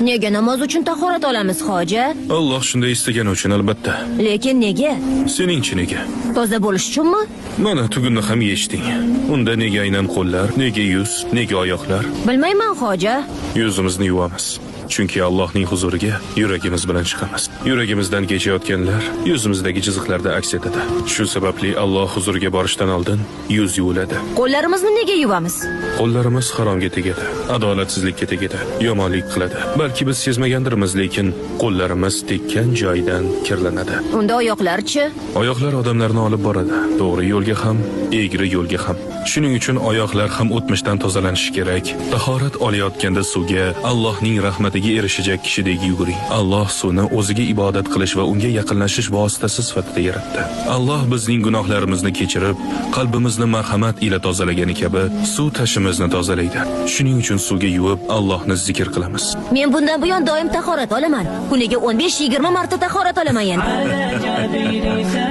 Nega namoz uchun tahorat olamiz, hoji? Alloh shunday istagani uchun, albatta. Lekin nega? Seningchi nega? Toza bo'lish uchunmi? Mana tugunni ham yechding. Unda nega aynan qo'llar, nega yuz, nega oyoqlar? Bilmayman, hoji. Yuzimizni yuvamiz. Chunki Allohning huzuriga yuragimiz bilan chiqamiz. Yuragimizdan kechayotganlar yuzimizdagi chiziqlarda aks etadi. Shu sababli Alloh huzuriga borishdan oldin yuz yuviladi. Qo'llarimizni nega yuvamiz? Qo'llarimiz haromga tegadi, adolatsizlikka tegadi, yomonlik qiladi. Balki biz sezmagandirmiz, lekin qo'llarimiz tekkan joydan kirlanadi. Unda oyoqlarchi? Oyoqlar odamlarni olib boradi. To'g'ri yo'lga ham, egri yo'lga ham. Shuning uchun oyoqlar ham o'tmishdan tozalanishi kerak. Tahorat olayotganda suvga Allohning rahmatiga erishajak kishidek yuguring. Alloh suvni o'ziga ibodat qilish va unga yaqinlashish vositasi sifatida yaratdi. Alloh bizning gunohlarimizni kechirib, qalbimizni marhamat ila tozalagani kabi suv tashimizni tozalaydi. Shuning uchun suvga yuvib Allohni zikr qilamiz. Men bundan buyon doim tahorat olaman. Kuniga 15-20 marta tahorat olaman endi. على جبين.